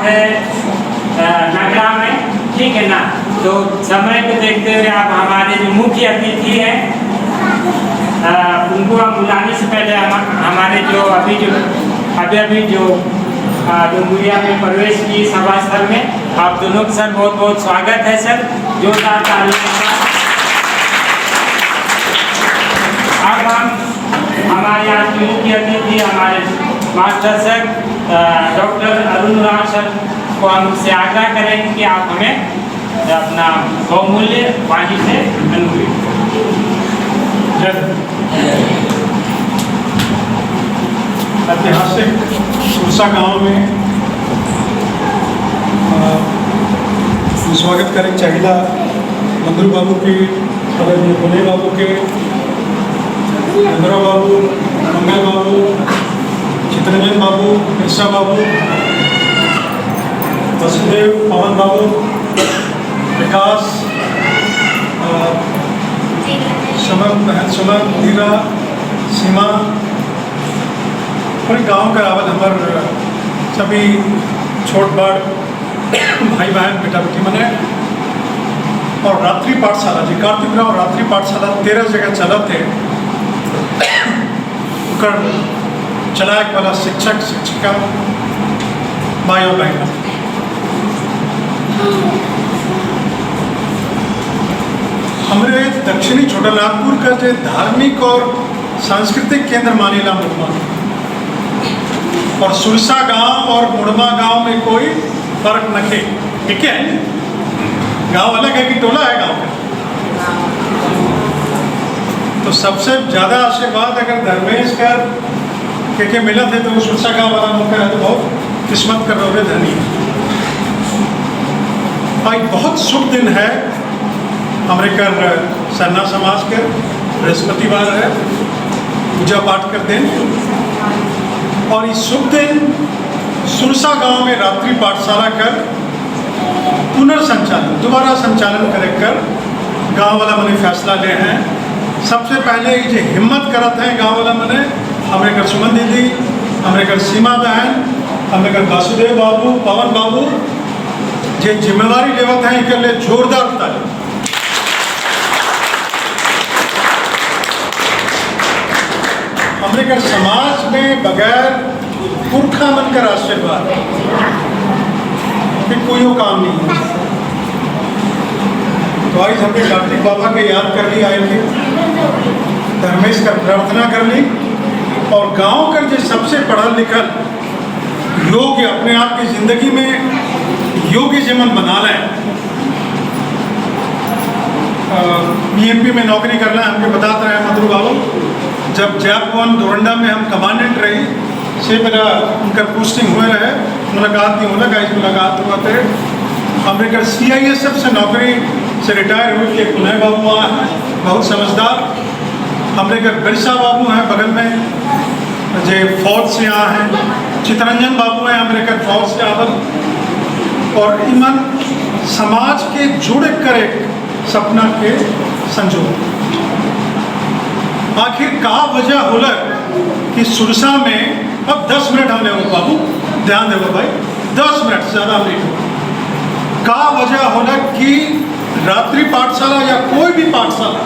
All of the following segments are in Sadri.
है नगरा में, ठीक है ना। तो समय को देखते हुए आप हमारे जो मुख्य अतिथि हैं उनको हम बुलाने से पहले हमारे जो अभी जो अभी अभी जो डुंगरिया में प्रवेश की सभा स्थल में, आप दोनों का सर बहुत बहुत स्वागत है सर, जोरदार तालियों के साथ। अब हम हमारे आज के मुख्य अतिथि हमारे master sir doctor Arun Rao sir को हमसे आग्रह करेंगे कि आप हमें अपना बहुमूल्य वाणी से अनुग्रहित करें। ऐतिहासिक सुरसा गांव में स्वागत करें चाहिला मंदरू बाबू के, पुणे बाबू के, चंद्रा बाबू, मंगल बाबू, चितरंजन बाबू, बिरसा बाबू, वसुदेव, पवन बाबू, विकास, सुमन, बहन सुमन, धीरा, सीमा, पूरे गांव का आवल हमार सभी छोट बड़ भाई बहन बेटा बेटी मने। और रात्रि पाठशाला जी कार्तिक राव रात्रि पाठशाला 13 जगह चलत है, ओकर चलाए वाला शिक्षक शिक्षिका भाई और बहन। हमरे दक्षिणी छोटा नागपुर का जो धार्मिक और सांस्कृतिक केंद्र मानेला मुड़मा, और सुरसा गांव और मुड़मा गांव में कोई फर्क नखे, ठीक है? गांव अलग है कि टोला है गांव का। तो सबसे ज़्यादा आशीर्वाद अगर धर्मेश कर के मिला थे तो वो सुरसा गांव वाला मौका है, तो बहुत किस्मत कर रहे धनी। आज बहुत शुभ दिन है हमारे कर सरना समाज के, बृहस्पतिवार है, पूजा पाठ कर दिन। और इस शुभ दिन सुरसा गांव में रात्रि पाठशाला कर पुनर्संचालन, दोबारा संचालन करे कर गांव वाला मने फैसला ले हैं। सबसे पहले ये जो हिम्मत करत हैं गांव वाला मने, हमारे घर सुमन दीदी, हमारे घर सीमा बहन, हमारे घर वासुदेव बाबू, पवन बाबू, जे जिम्मेवारी लेवत हैं इनके लिए जोरदार ताली। हमरे घर समाज में बगैर पुरखा मन कर आशीर्वाद कि कोई वो काम नहीं है। तो आज हमने कार्तिक बाबा के याद कर ली, आए थे धर्मेश कर प्रार्थना कर ली। और गांव कर जो सबसे पढ़ल लिखल योग्य अपने आप की जिंदगी में योग्य जीवन बना लें, बीएमपी में नौकरी करना है, हमके बताते रहे मधुर बाबू, जब जयपुर दोरंडा में हम कमांडेंट रही से मेरा उनका पोस्टिंग हुए रहे, मुलाकात नहीं होना गाइस, मुलाकात हुआ थे। हमने कर CISF से नौकरी से रिटायर हुए के पुनः बाबू वहाँ हैं, बहुत समझदार। हमने कर बिरसा बाबू हैं बगल में जो फौज से आए हैं, चितरंजन बाबू हैं हमने कर फौज से आवल। और इमन समाज के जुड़े कर एक सपना के संजोग। आखिर का वजह होला कि सुरसा में अब 10 मिनट हमने वो बाबू ध्यान देवो भाई, 10 मिनट से ज़्यादा हम नहीं। का वजह होला कि रात्रि पाठशाला या कोई भी पाठशाला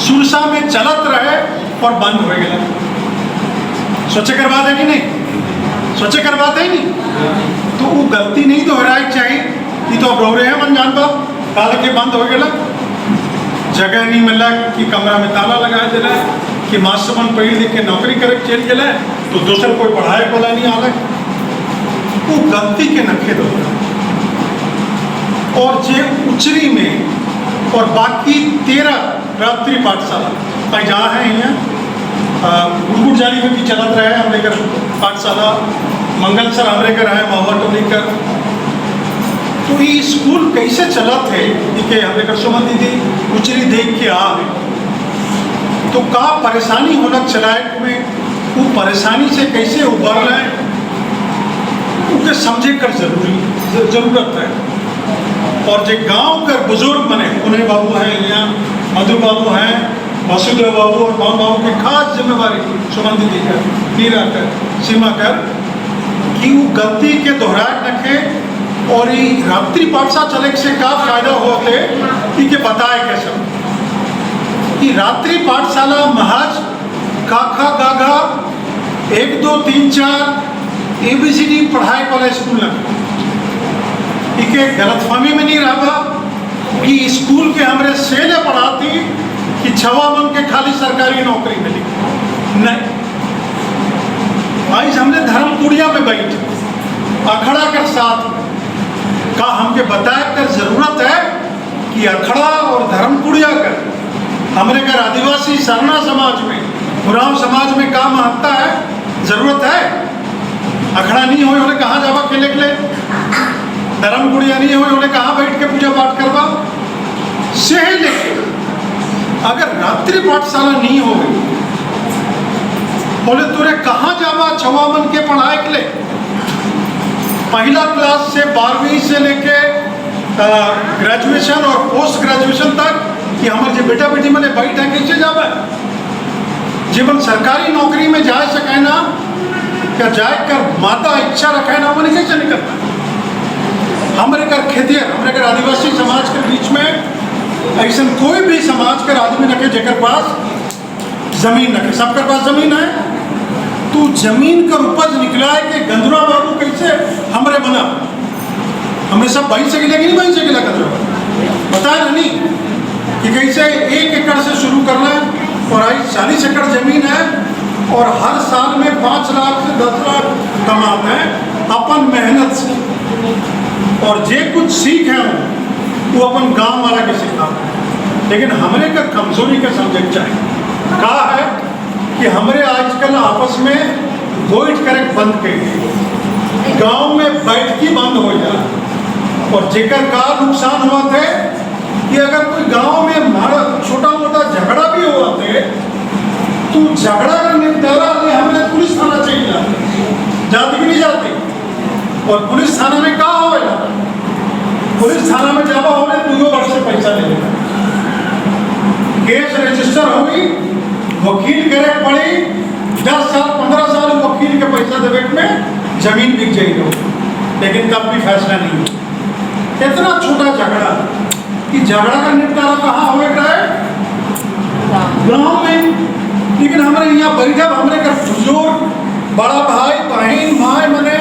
सुरसा में चलत रहे और बंद हो गया। सोचे कर बात है कि नहीं? सोचे कर बात है नहीं? तो वो गलती नहीं दोहराए चाहिए। ये तो अब रो रहे हैं मन जान बाप काल के बंद हो गया, जगह नहीं मिला कि कमरा में ताला लगा दिला, कि मास्टर मन पढ़ लिख के नौकरी करे चल गया तो दूसर कोई पढ़ाए वाला नहीं आला। वो गलती के नखे दो। और जे उचरी में और बाकी 13 रात्रि पाठशाला भाई जहाँ है यहाँ गुड़गुड़ जाली में भी चलत रहे हमने कर पाठशाला, मंगल सर हमरे कर है महुआ टोली कर। तो ये स्कूल कैसे चलत है कि हमने कर सुमन दीदी उचरी देख के आ गए तो का परेशानी होना चलाए में, वो परेशानी से कैसे उबर लें उनके समझे कर जरूरत है। और जो गांव कर बुजुर्ग बने पुणे बाबू हैं यहाँ, मधु बाबू हैं, वासुदेव बाबू और पवन बाबू की खास जिम्मेवारी सुमन दीदी कर, मीरा कर, सीमा कर, कि वो गलती के दोहराए रखे और ये रात्रि पाठशाला चले से का फायदा होते ई के बताए के सब कि रात्रि पाठशाला महज का, खा, गा, घा, 1 2 3 4 ABCD पढ़ाए वाला स्कूल न। इके गलतफहमी में नहीं रहा कि स्कूल के हमरे सेले पढ़ाती कि छवा मन के खाली सरकारी नौकरी मिली। नहीं, आज हमने धर्म कुड़िया में बैठ अखड़ा कर साथ का हमके बताए कर जरूरत है कि अखड़ा और धर्म कुड़िया कर हमरे कर आदिवासी सरना समाज में, उरांव समाज में का महत्ता है, जरूरत है। अखड़ा नहीं हो बोले कहाँ जावा खेले के लिए, धर्म कुड़िया नहीं हो बोले कहाँ बैठ के पूजा पाठ करवा से लेके अगर रात्रि पाठशाला नहीं हो गई बोले तुरे कहाँ जावा छवा मन के पढ़ाए के लिए। पहला क्लास से 12वीं से लेके ग्रेजुएशन और पोस्ट ग्रेजुएशन तक कि हमारे जो बेटा बेटी मने बैठ है कैसे जावे। जीवन सरकारी नौकरी में जा सके ना क्या जाए कर माता इच्छा रखे ना मने कैसे निकलता। हमारे कर खेतिहर, हमारे कर आदिवासी समाज के बीच में ऐसा कोई भी समाज कर आदमी रखे जेकर पास जमीन रखे, सबके पास जमीन है तो जमीन का उपज निकला है कि गंदुरा बाबू कैसे हमरे बना, हमरे सब बन सकेला कि नहीं बन सकेला गंदुरा बाबू बताया ना नहीं कि कैसे 1 एकड़ से शुरू करना है और आज 40 एकड़ जमीन है और हर साल में 5 लाख से 10 लाख कमाते हैं अपन मेहनत से, और जे कुछ सीख है वो अपन गांव वाला के सिखाते हैं। लेकिन हमरे का कमजोरी का समझे चाहिए कहा है कि हमरे आजकल आपस में गोइट करेक्ट बंद कर दिए, गांव में बैठकी बंद हो जाए। और जेकर का नुकसान हुआ थे कि अगर कोई गांव में मारा छोटा मोटा झगड़ा भी हुआ थे तो झगड़ा का निपटारा ले हमने पुलिस थाना चाहिए जाते, जाती कि नहीं जाती। और पुलिस थाना में कहा होगा, पुलिस थाना में जावा होने 2 वर्ष से पैसा ले लेगा, केस रजिस्टर होगी, वकील करे पड़ी 10 साल 15 साल वकील के पैसा देवे में जमीन बिक जाएगी, लेकिन तब भी फैसला नहीं हो। इतना छोटा झगड़ा कि झगड़ा का निपटारा कहाँ हो रहा है गांव में। लेकिन हमारे यहाँ बैठे हमारे का बुजुर्ग बड़ा भाई बहन माए मने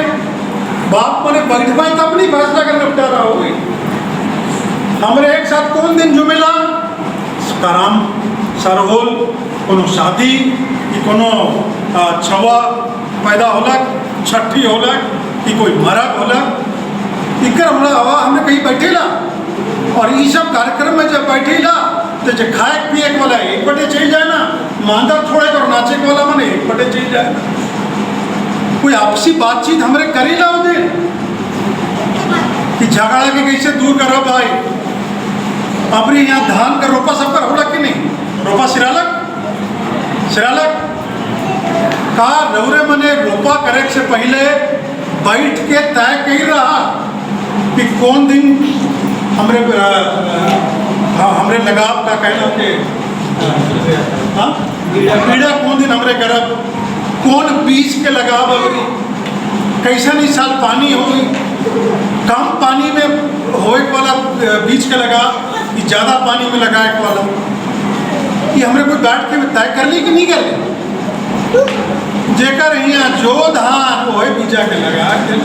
बाप मने बैठ पाए तब नहीं फैसला कर निपटारा हो गई। हमारे एक साथ कौन दिन जुमेला कराम सरहोल कोनो शादी कि कोनो छवा पैदा होलक, छठी होलक कि कोई मरक होलक, इकर हमरा हवा हमें कहीं बैठेला। और ये सब कार्यक्रम में जब बैठेला तो जो खाए पिए वाला एक बटे चल जाए ना, मांदर थोड़े और नाचे वाला मने एक बटे चल जाए ना, कोई आपसी बातचीत हमरे करेला उदे कि झगड़ा के कैसे दूर करो भाई। अपने यहाँ धान का रोपा सबका होला कि नहीं, रोपा सिरालक सिरालक का रौरे मने रोपा करे से पहले बैठ के तय कर रहा कि कौन दिन हमरे हमरे लगाव का कहना के हाँ पीड़ा कौन दिन हमरे करब, कौन बीज के लगाव अगरी, कैसन इस साल पानी होई, कम पानी में होए वाला बीज के लगा कि ज़्यादा पानी में लगाए वाला, ये हमरे कोई बैठ के तय कर ली कि नहीं कर ली। जेकर यहाँ जो धान वही बीजा के लगा के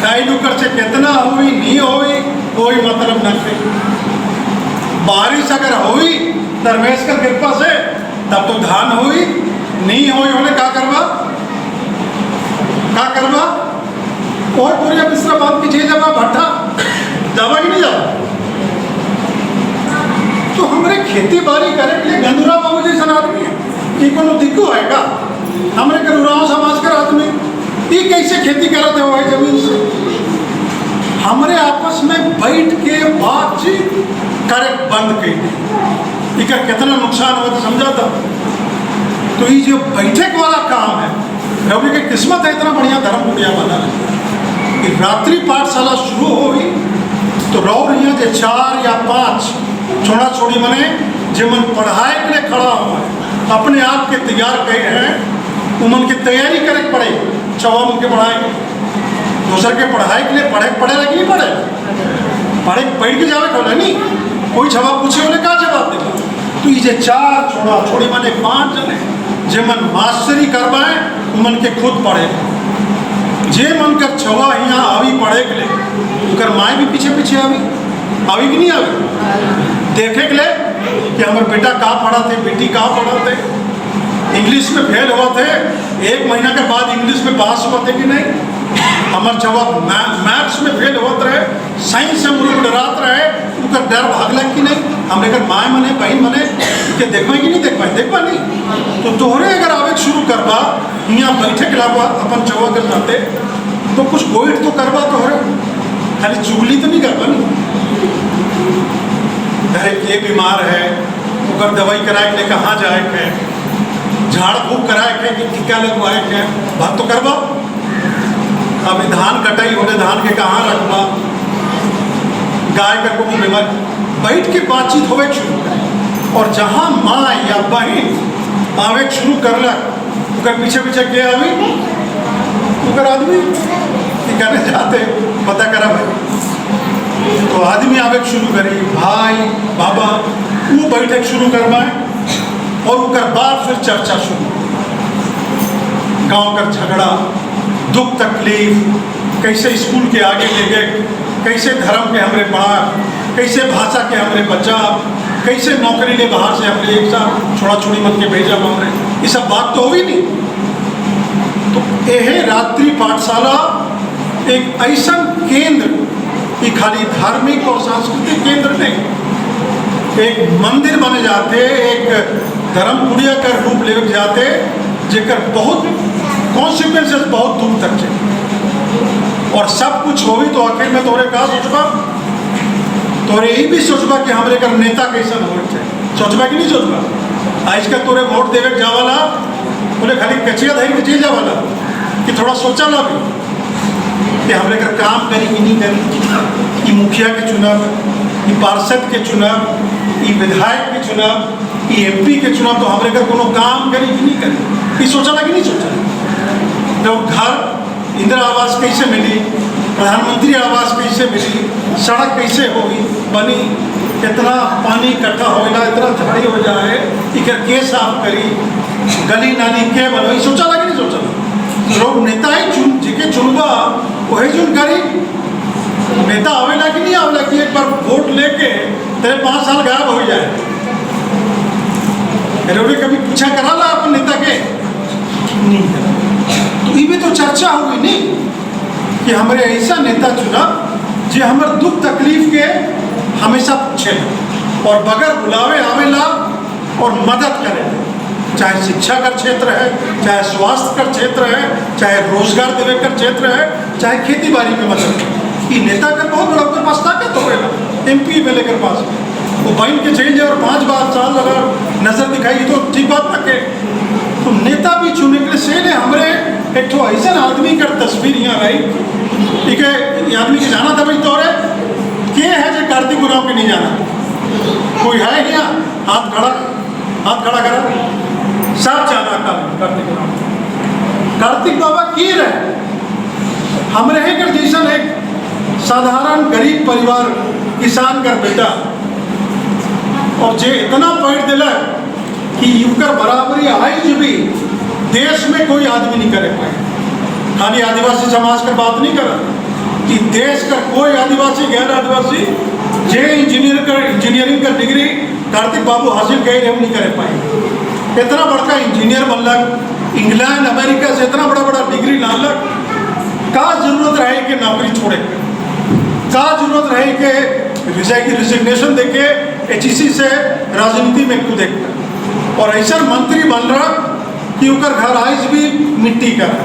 टाइल ऊपर से कितना हुई नहीं हुई कोई मतलब न थे। बारिश अगर हुई दरवेश कर कृपा से तब तो धान हुई, नहीं हुई होने का करवा का करवा और पूरे बिस्तरा बांध के चीज जब भट्ठा जावा कि नहीं जावा। तो हमरे खेती बाड़ी करे के लिए गंदुरा बाबू जैसा आदमी है ये कोनो दिक्कत है का, हमरे के उरांव समाज के आदमी ये कैसे खेती करते हो जमीन से। हमरे आपस में बैठ के बातचीत करे बंद कर दी, इका कितना नुकसान हुआ तो समझा था। तो ये जो बैठक वाला काम है, रवि की किस्मत है इतना बढ़िया धर्म कुटिया वाला है कि रात्रि पाठशाला शुरू हुई तो रौर यहाँ जे 4 या 5 छोड़ा छोड़ी मने जे मन पढ़ाए के लिए खड़ा हुआ है अपने आप के तैयार करे हैं, उमन की तैयारी करे पड़े चवा मन के पढ़ाए के। दूसर के पढ़ाई के लिए पढ़े पढ़े लगी नहीं पढ़े पढ़े पढ़ के जावे होला नहीं। कोई जवाब पूछे बोले का जवाब देगा? तो ये जे चार छोड़ा छोड़ी माने पांच जने जे मन मास्टरी करवाए उमन के खुद पढ़े, जे मन कर छवा यहाँ आवी पढ़े के लिए, उनकर माए भी पीछे पीछे आवी। आवी कि नहीं आवी? देखे के लिए कि हमारे बेटा का पढ़ा थे, बेटी का पढ़ा थे, इंग्लिश में फेल हुआ थे, एक महीना के बाद इंग्लिश में पास हुआ थे कि नहीं, हमार जवाब मैथ्स में फेल होत रहे, साइंस से हम लोग डरात रहे, उनका डर भागला कि नहीं, हमरे कर माए मने बहन मने के देखबे कि नहीं देखबे? देखबा नहीं। तो तोहरे अगर आवे शुरू करबा यहाँ बैठे के अलावा अपन चौवा कर जाते तो कुछ गोइठ तो करबा, तोहरे खाली चुगली तो नहीं करबा नहीं। घरे के बीमार है ओकर दवाई कराए के लिए कहाँ जाए के, झाड़ फूक कराए के कि टीका लगवाए के, बात तो करबा। अभी धान कटाई होने धान के कहाँ रखबा, गाय का को बीमार, बैठ के बातचीत होवे शुरू करे। और जहाँ माँ या बहन आवे शुरू करलक ओकर पीछे पीछे के आवी ओकर आदमी की करने जाते पता करा भाई, तो आदमी आवे शुरू करी, भाई बाबा वो बैठक शुरू करवाए और ओकर बाद फिर चर्चा शुरू, गांव का झगड़ा, दुख तकलीफ, कैसे स्कूल के आगे ले गए, कैसे धर्म के हमरे पढ़ा, कैसे भाषा के हमरे बचाव, कैसे नौकरी ले बाहर से हमरे एक साथ छोड़ा छोड़ी मत के भेजा हमरे, ये सब बात तो हुई नहीं। तो यह रात्रि पाठशाला एक ऐसा केंद्र कि खाली धार्मिक और सांस्कृतिक केंद्र नहीं, एक मंदिर बने जाते, एक धर्म कुड़िया का रूप ले जाते, जेकर बहुत कॉन्सिक्वेंसेस बहुत दूर तक चे। और सब कुछ होई तो आखिर में तोरे का सोचबा, तोरे यही भी सोचबा कि हमरे कर नेता कैसन होए चाहिए, सोचबा कि नहीं सोचबा? आज का तोरे वोट देवे के जावाला बोले खाली कचिया धर के चीज जावाला कि थोड़ा सोचा ला भी कि हमरे कर काम करी कि नहीं करी, कि मुखिया के चुनाव, कि पार्षद के चुनाव, कि विधायक के चुनाव, कि एमपी के चुनाव, तो हमरे कर कोनो काम करी कि नहीं करी, ये सोचला कि नहीं सोचला? जब घर इंदिरा आवास कैसे मिली, प्रधानमंत्री आवास कैसे मिली, सड़क कैसे होगी बनी, कितना पानी इकट्ठा होगा, इतना झाड़ी हो जाए, इकर के साफ करी, गली नाली के बनोई, सोचा कि नहीं सोचा? लोग नेता ही चुन जिके चुनबा वही चुन करी। नेता आवेला कि नहीं आवेला कि एक बार वोट लेके तेरे 5 साल गायब हो जाए? अरे कभी पूछा करा ला अपन नेता के नहीं करा। तो ये भी तो चर्चा हुई नहीं कि हमारे ऐसा नेता चुना जो हमारे दुख तकलीफ के हमेशा पूछे और बगैर बुलावे आवेला और मदद करे, चाहे शिक्षा का क्षेत्र है, चाहे स्वास्थ्य का क्षेत्र है, चाहे रोजगार देवे का क्षेत्र है, चाहे खेती बाड़ी में मदद करे। ये नेता का बहुत बड़ा ओकर पास ताकत होगा, एमपी में लेकर पास वो बन के चल जाए और 5 बार साल अगर नजर दिखाई तो ठीक बात ना के। तो नेता भी चुने के लिए से ने हमरे एक तो ऐसा आदमी का तस्वीर यहाँ रही, ठीक है, ये आदमी के जाना था भाई तोरे के है जो कार्तिक उरांव के नहीं जाना, कोई है यहाँ? हाथ खड़ा करा, सब जाना कार्तिक उरांव। कार्तिक बाबा की रहे हम रहे कर जैसन एक साधारण गरीब परिवार किसान कर बेटा, और जे इतना पढ़ दिलक कि युवकर बराबरी आज भी देश में कोई आदमी नहीं करे पाए। खाली आदिवासी समाज कर बात नहीं कर कि देश का कोई आदिवासी गैर आदिवासी जे इंजीनियरिंग का डिग्री कार्तिक बाबू हासिल करे हम नहीं करे पाए। इतना बड़का इंजीनियर बनलक, इंग्लैंड अमेरिका से इतना बड़ा बड़ा डिग्री लानलक, का जरूरत रहे कि नौकरी छोड़े, का जरूरत रहे कि रिजिग्नेशन देके एचईसी से राजनीति में कूदे, और ऐसा मंत्री बन रहा कि उनका घर आज भी मिट्टी का है।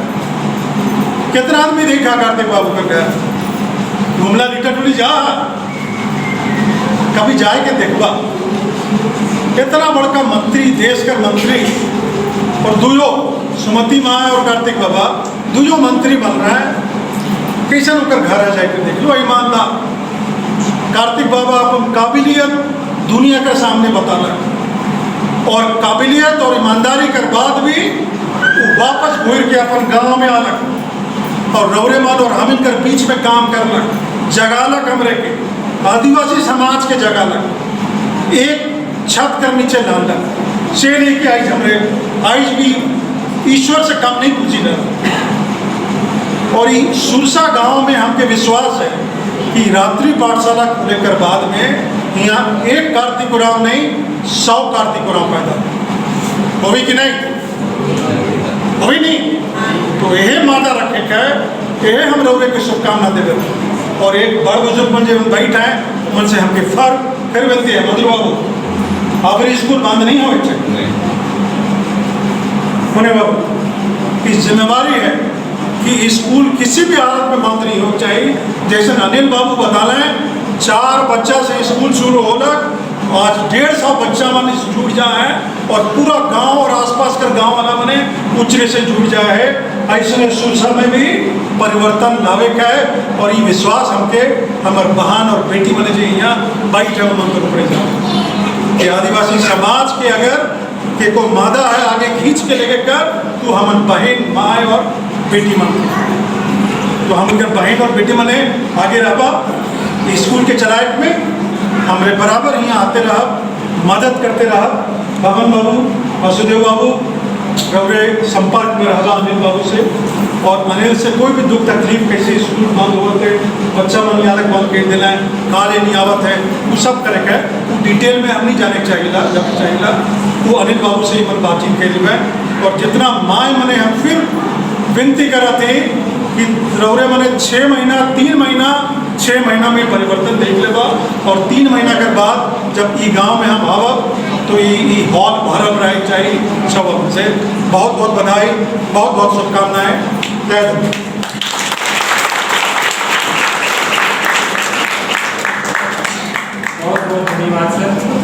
कितना आदमी देखा कार्तिक बाबू का घर घुमला लीटा टोली जा कभी जाए के देखबा, कितना बड़का मंत्री, देश का मंत्री, और दुयो सुमति माँ और कार्तिक बाबा दुयो मंत्री बन रहा है, कैसे उनका घर आ जाए के देख लो। ईमानदार कार्तिक बाबा अपन काबिलियत दुनिया के सामने बता रहा है, और काबिलियत और ईमानदारी के बाद भी वो वापस घूर के अपन गांव में आलक। और रौरे मन और हम इनकर बीच में काम करलक, जगालक, हमरे के आदिवासी समाज के जगालक, एक छत कर नीचे लानलक से नहीं कि आज हमरे आज भी ईश्वर से कम नहीं पूछी रहा। और ये सुरसा गांव में हमके विश्वास है कि रात्रि पाठशाला खुले कर बाद में यहाँ एक कार्तिक उराव नहीं, 100 कार्तिक उराव पैदा होगी कि नहीं होगी? नहीं तो यही मादा रखे के यही हम लोग के शुभकामना देवे। और एक बड़ बुजुर्ग मन जो बैठा है, उनसे से हमके फर फिर विनती है, मधुर बाबू, अब स्कूल बंद नहीं हो। मुने बाबू की जिम्मेवारी है कि स्कूल किसी भी हालत में बंद नहीं हो चाहिए। जैसे अनिल बाबू बता रहे हैं, 4 बच्चा से स्कूल शुरू होलक, आज 150 बच्चा मन जुड़ जाए है और पूरा गांव और आसपास का गांव वाला मने उचरे से जुड़ जाए है। ऐसे सुरसा में भी परिवर्तन लावे का है और ये विश्वास हमके हमार बहन और बेटी मने जो यहाँ बैठ है मन ऊपर जाओ कि आदिवासी समाज के अगर के को मादा है आगे खींच के लेके कर तो हमन बहन, माए और बेटी मन, तो हम उनके बहन और बेटी मने आगे रहबा स्कूल के चलाए में, हमरे बराबर यहाँ आते रह, मदद करते रह। पवन बाबू, वासुदेव बाबू रौरे संपर्क में रहबा अनिल बाबू से और अनिल से कोई भी दुख तकलीफ, कैसे स्कूल बंद होते, बच्चा मन अलग बंद कर दिला है, काले नहीं आवत है, वो सब करे के वो डिटेल में हम नहीं जाने के चाहिए, जाने चाहिए वो अनिल बाबू से ही मन बातचीत कर ली। और जितना माए मने हम फिर विनती करा थे कि रौरे मने 6 महीना, 3 महीना, 6 महीना में परिवर्तन देख लेबा और 3 महीना के बाद जब ई गांव में हम आवब तो ई हॉल भरल रहे चाहिए सब से। बहुत बहुत बधाई, बहुत बहुत शुभकामनाएं। जय हिंद। बहुत बहुत धन्यवाद सर।